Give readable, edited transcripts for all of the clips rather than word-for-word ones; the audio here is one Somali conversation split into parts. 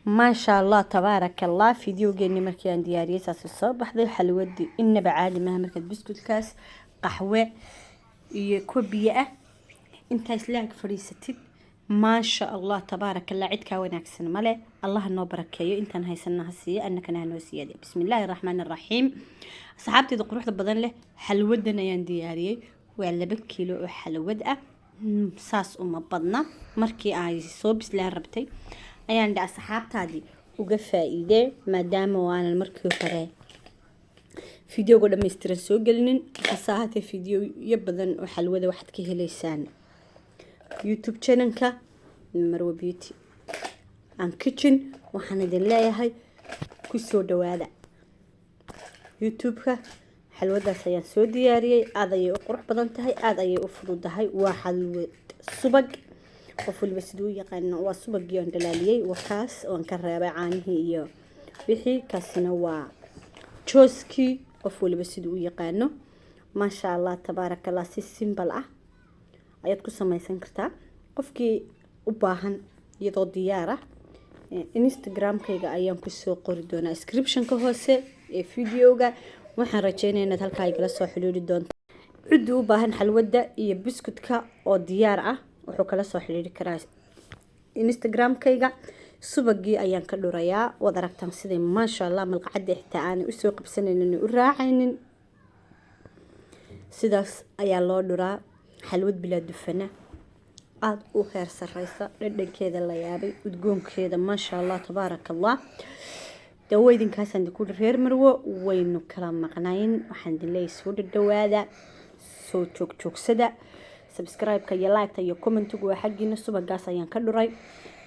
Maasha Allah, tabaaraka Allah. Fideogeeni markii aan diyaariyey saas soo baxday xalwadii. Inaba caadi maaha. Markaad buskudkaas, qaxwe iyo kuwa biyo ah intaa isla ag fadhiisatid, maasha Allah, tabaaraka Allah, cid kaa wanaagsan male. Allah noo barakeeyo, intaan haysana ha siiyo, annakana ha noo siyaadiyo. Bismi illaahi raxmaani raxiim. Asxaabteeda quruxda badan leh, xalwadan ayaan diyaariyey. Waa 2 kiilo oo xalwad ah. Saas uma badna. Markii ay soo bislaan rabtay ayaan dhi asxaabtaadii uga faa-iidee, maadaama waanan markii hore fideoga dhammaystiran soo gelinin. Hase ahaatee, fideoyo badan oo xalwada waxaad ka heleysaan YouTube channelka Marwa Beauty and Kitchen. Waxaan idin leeyahay kusoo dhawaada YouTube-ka. Xalwadaas ayaan soo diyaariyey. Aada ayay u qurux badan tahay, aada ayay u fududahay. Waa xalwad subag, qof waliba siduu u yaqaano. Waa subagii oon dhalaaliyey, wakaas oon ka reebay caanihii iyo wixii. Kaasina waa jooskii, qof waliba siduu u yaqaano. Maasha Allah, tabaaraka Allah. Si simple ah ayaad ku samaysan kartaa. Qofkii u baahan iyadoo diyaar ah, Instagram-kayga ayaan kusoo qori doonaa description-ka hoose ee videoga. Waxaan rajeynaya inaad halkaa igala soo xidhiiri doonto. Ciddii u baahan xalwadda iyo biskutka oo diyaar ah wuxuu kala soo xidhiiri karaa Instagram-kayga. Subagii ayaan ka dhurayaa. Waad aragtaan siday, maasha Allah, malqacadda xitaa aanay usoo qabsanaynin, u raacaynin. Sidaas ayaa loo dhuraa. Xalwad bilaa dufana, aada u heer sareysa, dhadhankeeda la yaabay, udgoonkeeda, maasha Allah, tabaaraka Allah. Dawooyinkaasaan ku reer Marwo waynu kala maqnayn. Waxaan idin leeyahay soo dhadhawaada, soo joogjoogsada. Subscribe-ka iyo like-ta iyo comment-igu waa xaggiina. Subagaas ayaan ka dhuray,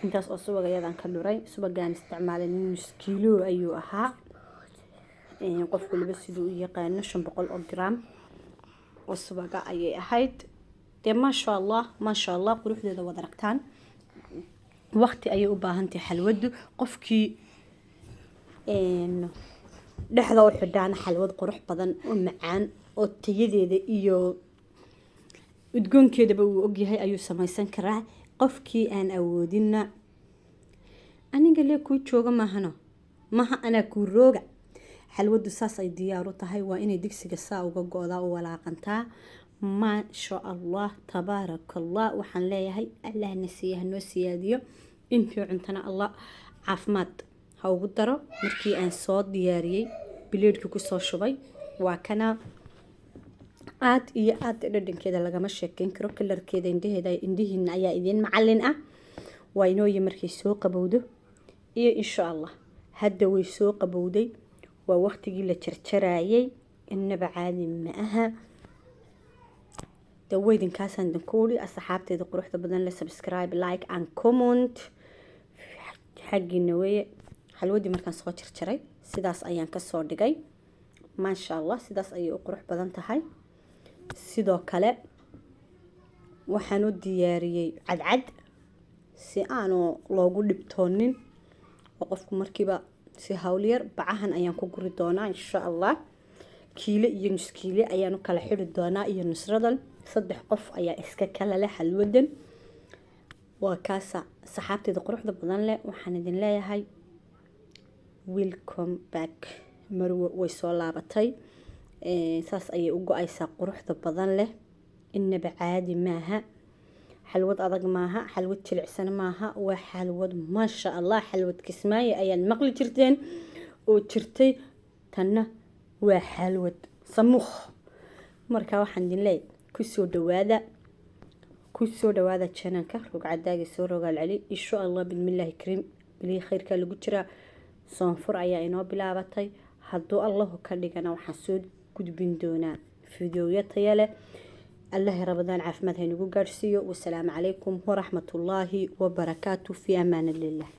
intaas oo subag ayadaan ka dhuray. Subagaan isticmaalay nus kiilo ayuu ahaa, qof waliba siduu u yaqaano, 500 oo gram oo subaga ayay ahayd. Dee maasha Allah, maasha Allah, quruxdeeda waad aragtaan. Waqti ayay u baahantahay xalwadu. Qofkii dhexda u xidhaana xalwad qurux badan oo macaan oo tayadeeda iyo udgoonkeedaba uu ogyahay ayuu samaysan karaa. Qofkii aan awoodinna, aniga lee kuu jooga maahano, maha anaa kuu rooga. Xalwadu saas ay diyaar u tahay. Waa inay digsiga saa uga go-daa, u walaaqantaa. Maasha Allah, tabaaraka Allah. Waxaan leeyahay Allahna siiya, hanoo siyaadiyo. Intii cuntana Allah caafimaad ha ugu daro. Markii aan soo diyaariyey, bileedhkii kusoo shubay, waa kana. Aada iyo aada dhadhankeeda lagama sheekeyn karo. Color-keeda indhaheeda, indhihiina ayaa idiin macalin ah. Waa inooyi markay soo qabowdo iyo insha Allah. Hadda way soo qabowday, waa waqtigii la jarjarayay. Inaba caadi ma aha. Daweydinkaasaan idinku uri, asxaabteeda quruxda badan le, subscribe, like and comment xaggiina weeye. Xalwadii markaan soo jarjaray sidaas ayaan kasoo dhigay. Maasha Allah, sidaas ayay u qurux badan tahay. Sidoo kale waxaan u diyaariyey cadcad si aanu loogu dhibtoonin oo qofku markiiba si hawlyar. Bacahan ayaan ku guri doonaa insha Allah. Kiile iyo nus kiile ayaan u kala xiri doonaa iyo nusradan. Saddex qof ayaa iska kala leh xalwadan. Waa kaasa, saxaabteeda quruxda badan leh. Waxaan idin leeyahay welcome back. Marwo way soo laabatay. Saas ayay u go-aysaa quruxda badan leh. Inaba caadi maaha. Xalwad adag maaha, xalwad jilicsan maaha, waa xalwad maasha Allah. Xalwad Kismaayo ayaad maqli jirteen oo jirtay, tanna waa xalwad samuukh. Marka waxaan idin leeyahay kusoo dhawaada, kusoo dhawaada channelka Rogcadaaga soo rogaal celi. Insha Allah, bismillaahi kariim. Bilihii khayrkaa lagu jiraa, soonfur ayaa inoo bilaabatay. Hadduu Allahu ka dhigana waxaan soo gudbin doonaa fideoyo taya leh. Allahi Ramadaan caafimaad haynagu gaadhsiiyo. Wasalaamu calaykum waraxmatullaahi wabarakaatu. Fi amaan illah.